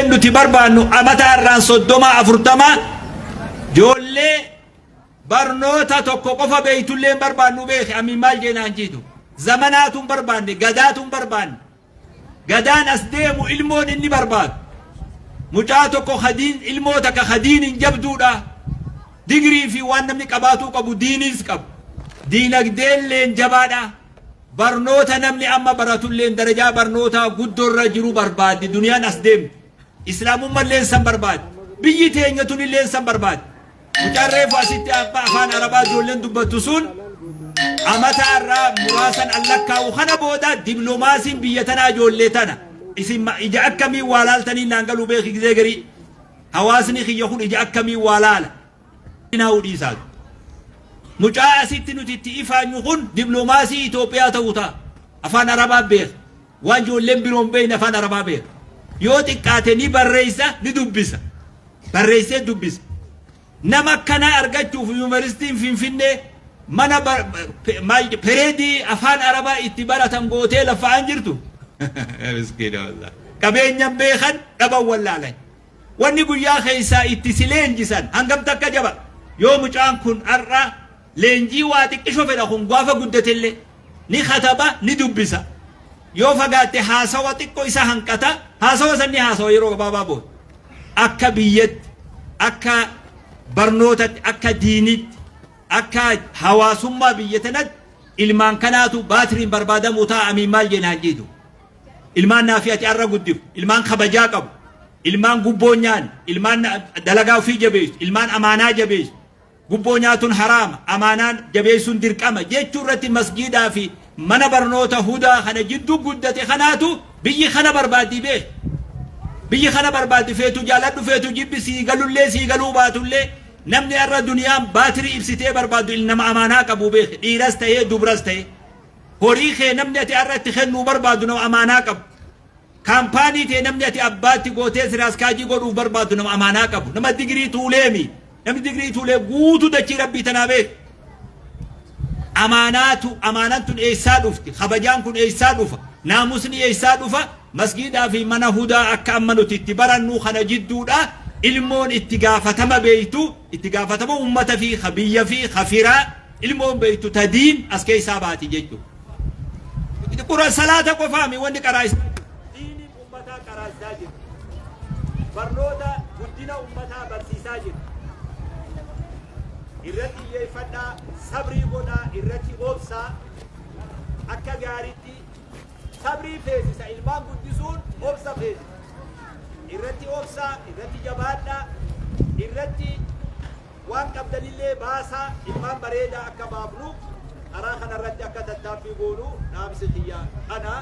Ijoolleen nuti barbaannu amata irraan 30 40, ijoollee barnoota tokko qofa beeytullee hin barbaannu. Beeki, amiin maal jeenaan jiitu, zamanaatu hin barbaanne, gadaatu hin barbaanne. Gadaan as deemu ilmoon inni barbaadu mucaa tokko kadiin, ilmoo takka kadiin hin jabduudha, digirii fi waan namni qabaatuu qabu diiniis qabu, diinagdeelleen jabaadha, barnoota namni amma baratulleen darajaa barnootaa guddoorra jiru barbaaddi. Duniyaan as deemtu islaamummalleen san barbaaddi, biyyi teenya tunilleen san barbaaddi. Mucaan reefu asitti abba afaan Arabaa ijoolleen dubbattu sun amata irraa muraasan allakkaa'u kana booda dibloomaasiin biyya tanaa ijoollee tana. Isin ija akkamiin waa laaltanii naan galuu beeki. Gizee garii hawaasni kiyya kun ija akkamiin waa laala naa'uu dhiisaatu. Mucaa asitti nuti itti ifaanyu kun dibloomaasii Itoophiyaa ta'uu ta'a. Afaan Arabaa beeka. Waan ijoolleen biroon beekne afaan Arabaa beeka. Yoo xiqqaate ni barreessa, ni dubbisa. Barreessee dubbisa. Nama akkanaa argachuuf Yuunivarsiitiin Finfinnee mana pereedii afaan Arabaa itti baratan gootee laffa'aan jirtu. Qabeenyan beekan dhaban wallaalan. Wanni guyyaa keessaa itti si leenjisan hangam takka jaba. Yoo mucaan kun har'a leenjii waa xiqqisho fedha, kun gaafa guddatellee ni kataba, ni dubbisa. Yoo fagaatte haasawa xiqqoo isa hanqata, haasawa san ni haasawa yeroo gabaabaa booda. Akka biyyatti, akka barnootatti, akka diinitti, akka hawaasummaa biyya tanatti ilmaan kanaatu baatiriin barbaadamuu ta'a. Amiin maal jeenaan jiitu. Ilmaan naafi ati har'a guddifu, ilmaan kabajaa qabu, ilmaan gubboo nyaanne, ilmaan dalagaa ofii jabeessu, ilmaan amaanaa jabeessu. Gubboo nyaatuun haraama, amaanaan jabeessuun dirqama jechuu irratti masgiidaa fi mana barnoota Hudaa kana jidduu guddate kanaatu biyyi kana barbaaddii beek. Biyyi kana barbaaddi, feetu jaaladhu, feetu jibbi, sii galullee sii galuu baatullee, namni har'a duniyaan baatirii ibsitee barbaaddu nama amaanaa qabu beek, dhiiras ta'ee dubras ta'ee. Horii kee namni ati har'a itti kennuu barbaaddu nama amaanaa qabu. Kaampaanii ta'e namni ati abbaatti gootee siraaskaajii godhuuf barbaaddu nama amaanaa qabu. Nama digirii tuuleemi. Namni digirii tuulee guutuu dachii rabbii tanaa beeku. Amaanaatu, amaanaan tun eessaa dhufti? Kabajaan kun eessaa dhufa? Naamusni eessaa dhufa? Masgiidaa fi mana Hudaa akka amma nuti itti barannu kana jidduudha. Ilmoon itti gaafatama beeytu, itti gaafatama uummata fi ka biyya fi ka firaa, ilmoon beeytu ta diin as keessaa baati jechuudha. Qura salaata qofaami wanni qaraa'isaa jiru. Diiniin uummataa qaraa'isaa jiru. Barnoota guddina uummataa barsiisaa jiru. Irratti xiyyeeffadhaa, sabrii godhaa, irratti obsaa, akka gaariitti sabrii feesisa. Ilmaan guddisuun obsa feesisa. Irratti obsaa, irratti jabaadhaa, irratti waan qabdanillee baasaa, ilmaan bareedaa akka baafnu karaa kanarratti akka tattaaffii goonu dhaamsi kiyya kana.